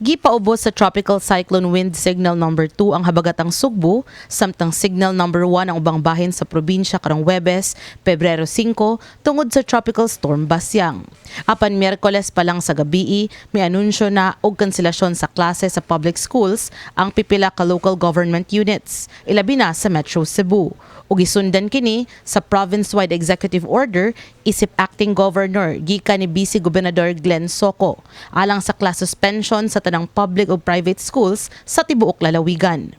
Gipaubos sa Tropical Cyclone Wind Signal Number 2 ang habagatang Sugbo, samtang Signal Number 1 ang ubang bahin sa probinsya karong Webes, Pebrero 5, tungod sa Tropical Storm Basyang. Apan Miyerkules pa lang sa gabii, may anunsyo na og kanselasyon sa klase sa public schools ang pipila ka local government units, ilabi na sa Metro Cebu. Ug gisundan kini sa province-wide executive order isip acting governor gikan ni Vice Gobernador Glenn Soco alang sa class suspension sa tanang public ug private schools sa tibuok lalawigan.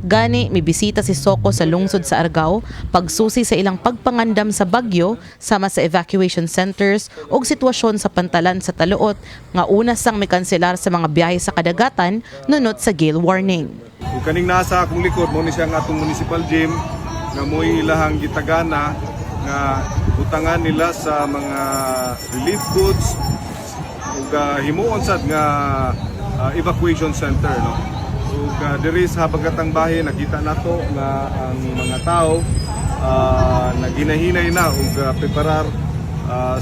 Gani, may bisita si Soco sa lungsod sa Argao, pagsusi sa ilang pagpangandam sa bagyo sama sa evacuation centers ug sitwasyon sa pantalan sa Taluot nga una sang mikanselar sa mga biyahe sa kadagatan nunot sa gale warning. Ug kaning nasa akong likod mo ni siya ang atong municipal gym nga mo'y ilahang gitagana nga butangan nila sa mga relief goods ug himuon sad nga evacuation center, no. Ug diri sa habagatang bahin, nakita nato nga ang mga tao naginahinay na ug preparar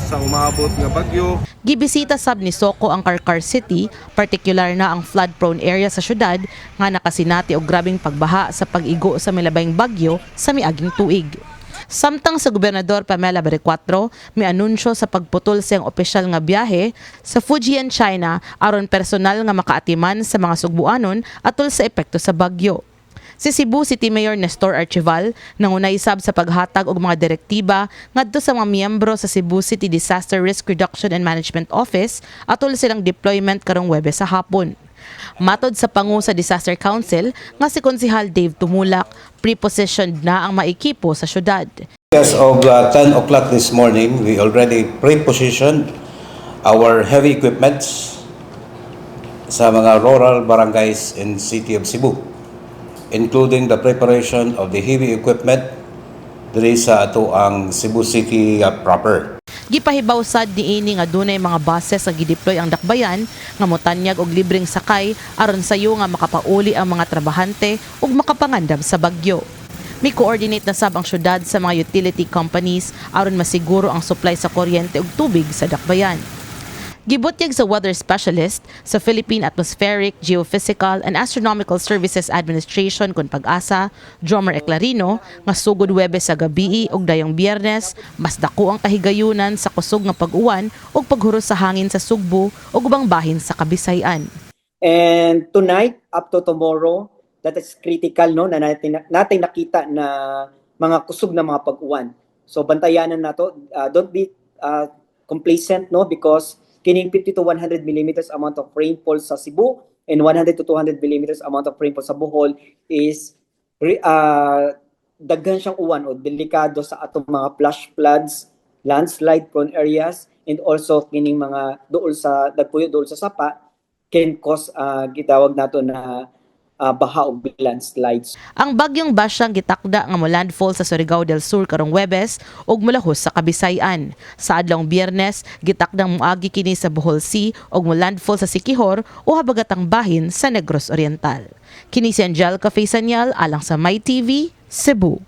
sa umaabot nga bagyo. Gibisita sab ni Soco ang Carcar City, partikular na ang flood-prone area sa syudad nga nakasinati og grabeng pagbaha sa pag-igo sa milabayng bagyo sa miaging tuig. Samtang sa Gobernador Pamela Baricuatro, may anunsyo sa pagputol sa iyang opisyal nga biyahe sa Fujian, China aron personal nga makaatiman sa mga Sugbuanon atol sa epekto sa bagyo. Si Cebu City Mayor Nestor Archival nangunay sab sa paghatag og mga direktiba ngadto sa mga miyembro sa Cebu City Disaster Risk Reduction and Management Office atol silang deployment karong Webes sa hapon. Matod sa pangu sa Disaster Council nga si Konsehal Dave Tumulak, pre-positioned na ang maekipo sa syudad. As of 10 o'clock this morning, we already pre-positioned our heavy equipments sa mga rural barangays in City of Cebu, including the preparation of the heavy equipment diri sa atoang Cebu City proper. Gipahibaw sad niini nga dunay mga buses nga gideploy ang dakbayan nga motanyag og libreng sakay aron sayo nga makapauli ang mga trabahante ug makapangandam sa bagyo. Mi-coordinate na sab ang syudad sa mga utility companies aron masiguro ang supply sa kuryente ug tubig sa dakbayan. Gibutyag sa weather specialist sa Philippine Atmospheric, Geophysical and Astronomical Services Administration kon PAGASA, Jomer Eclarino, nga sugod Webes sa gabii ug dayong Biyernes, mas dako ang kahigayunan sa kusog nga pag-uwan ug paghuros sa hangin sa Sugbo ug ubang bahin sa Kabisayan. And tonight up to tomorrow, that is critical, no, na natin nakita na mga kusog na mga pag-uwan. So bantayanan nato, don't be complacent, no, because kining 50 to 100 millimeters amount of rainfall sa Cebu and 100 to 200 millimeters amount of rainfall sa Bohol is daghan siyang uwan o delikado sa atong mga flash floods, landslide prone areas, and also kining mga duol sa nagpuyo duol sa sapa can cause gitawag nato na baha o landslides. Ang bagyong Basyang gitakda nga mo landfall sa Surigao del Sur karong Webes ug molahos sa Kabisayan. Sa adlawng Biyernes, gitakdang moagi kini sa Bohol Sea ug mo landfall sa Siquijor o habagatang bahin sa Negros Oriental. Kini si Angelica Faisanial alang sa My TV, Cebu.